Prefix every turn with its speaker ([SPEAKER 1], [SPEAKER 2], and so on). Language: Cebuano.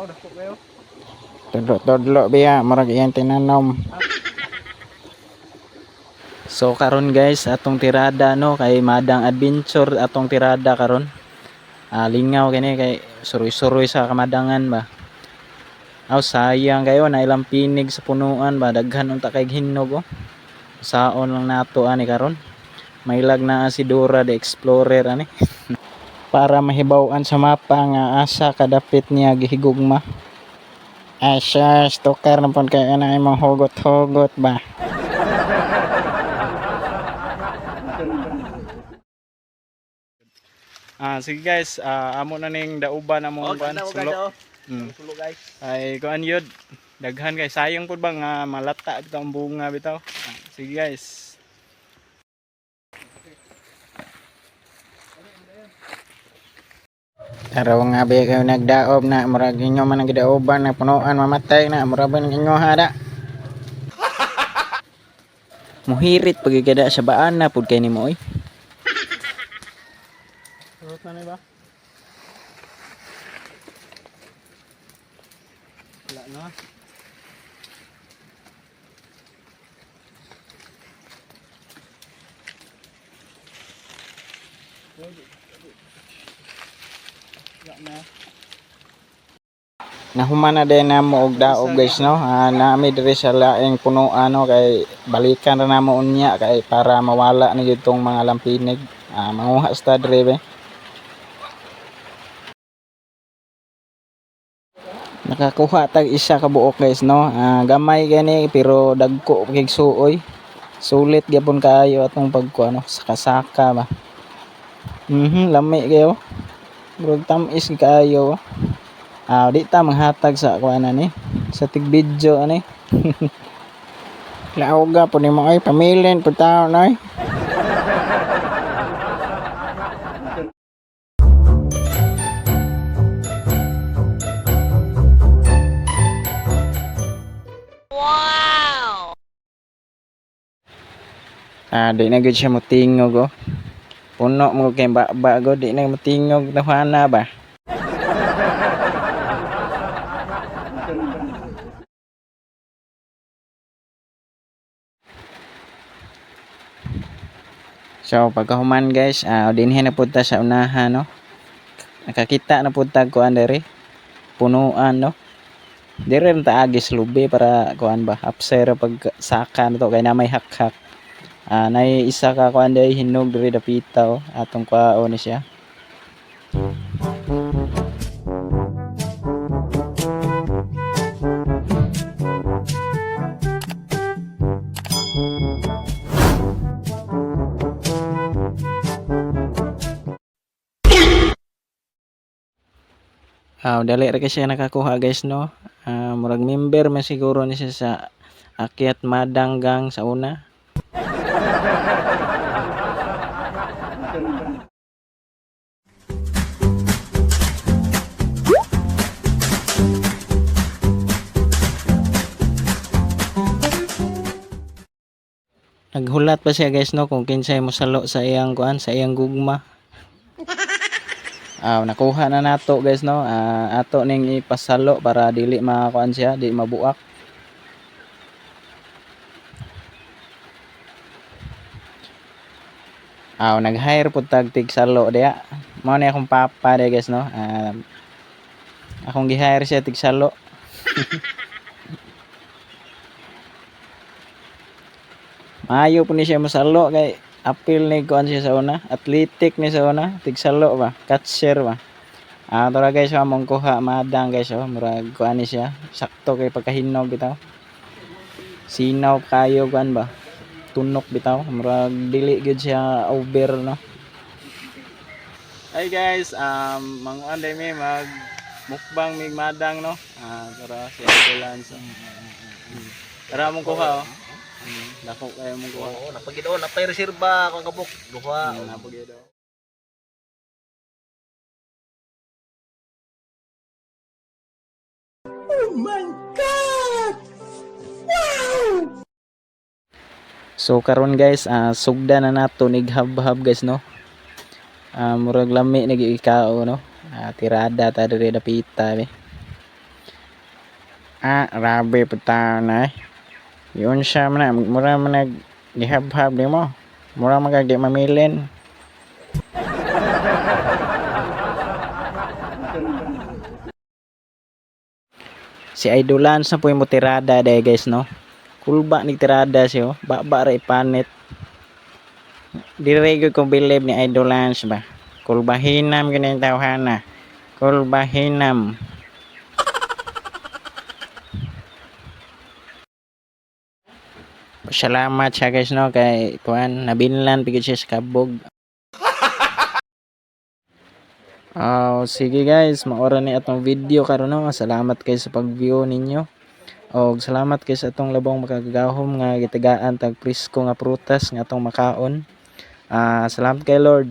[SPEAKER 1] Dako kayo.
[SPEAKER 2] Tudlo-tudlo biya, murag iyang tinanom.
[SPEAKER 3] So karon guys, atong tirada no kay Madang Adventure atong tirada karon. Lingaw kini kay suroy-suroy sa kamadangan ba. Aw, sayang kayo na ilang pinig sa punuan ba, daghan unta kay hinog oh. Saon lang nato ani karon. Mailag na si Dora the Explorer ani.
[SPEAKER 2] Para mahibaw-an sa mapa nga asa kadapit niya gihigugma. Ay shush, tukar na pud kayo na imong hugot-hugot ba.
[SPEAKER 3] Sige guys, amo na ning dauban among kuan sulo.
[SPEAKER 1] Sulo guys.
[SPEAKER 3] Ay kuan yun. Daghan kay sayang pud ba nga malata bitaw ang bunga bitaw. Sige guys.
[SPEAKER 2] Taraw nga ba kayo nagdaob na murag inyo man ang gidaoban na punuan mamatay na murag ba ng inyo hada.
[SPEAKER 3] Muhirit pagigada sa baan na pud kay nimo oy.
[SPEAKER 1] Surot na ni ba? Wala na. Wala na.
[SPEAKER 2] Nahuman na din namo og daob guys no. Nami diri sa laing punuan no kay balikan ra namo unya kay para mawala ni gyud tong mga lampinig. Manguha sa diri be. Nakakuha tag isa ka buok guys no. Gamay gani pero dagko kay suoy. Sulit gyapon kaayo atong pagkuha no, saka-saka ba. Lami kayo. Murag tam-is kaayo. Di ta manghatag sa kuan ani sa tig video ani. Laoga po nimo ay pamilin po taon ay. Di na gud siya motingog oh. Puno mo kay baba go, di na motingog tawana ba. So pagkahuman guys, dinhi na pud ta sa unahan no. Nakakita na pud ta kuan diri. Punuan no. Diri ra ta agi sa lubi para kuan ba, upside ra pag saka na to kay na may hakhak. Nay isa ka kuan diri hinog diri dapita oh, atong kuaon ni siya. Dali ra kay siya nakakuha guys no. Murag member man siguro ni siya sa Akyat Madang Gang sa una. Naghulat pa siya guys no kung kinsay mosalo sa iyang kuan, sa iyang gugma. Nakuha na nato guys no. Ato ning ipasalo para dili makuan siya, dili mabuak. Nag-hire pud tag tig salo diya. Mao ni akong papa diya guys no. Akong gi-hire siya tig salo. Maayo po ni siya mosalo kay apil ni kuan siya sa una, athletic ni sa una, tig salo ba, catcher ba. Tara guys, among kuha madang guys oh, murag kuan ni siya, sakto kay pagkahinog bitaw. Sinaw kayo kuan ba? Tunok bitaw, murag dili gyud siya over no.
[SPEAKER 3] Hi guys, manguan day mi mag mukbang mig madang no. Tara si Idol Lance. Tara among kuha oh. Dako kayo mong kuha.
[SPEAKER 1] Oo, napagid oh, napay reserba akong kabuk. Duha.
[SPEAKER 3] Napagid oh. So karon guys, sugda na nato nig hab-hab guys no. Murag lami nag ikao no. Tirada ta diri dapita be.
[SPEAKER 2] Ah, rabi po tao na eh. Yun siya man na, mura man nag gihabhab di mo. Mura man kag di mamilin. Si Idolan sa po mo tirada day guys, no. Kulba ni tirada siya, oh. Baba ra ipanit. Dire gyud ko believe ni Idolans ba. Kulbahinam gyud ang tawhana. Kulbahinam. Salamat siya guys, no, kay kuan nabinlan pigid siya sa kabog. Oh, sige guys, maora ni atong video karon, no. Salamat kay sa pag-view ninyo. Og salamat kay sa atong labong makagagahom nga gitagaan tag presko nga prutas nga atong makaon. Ah, salamat kay Lord.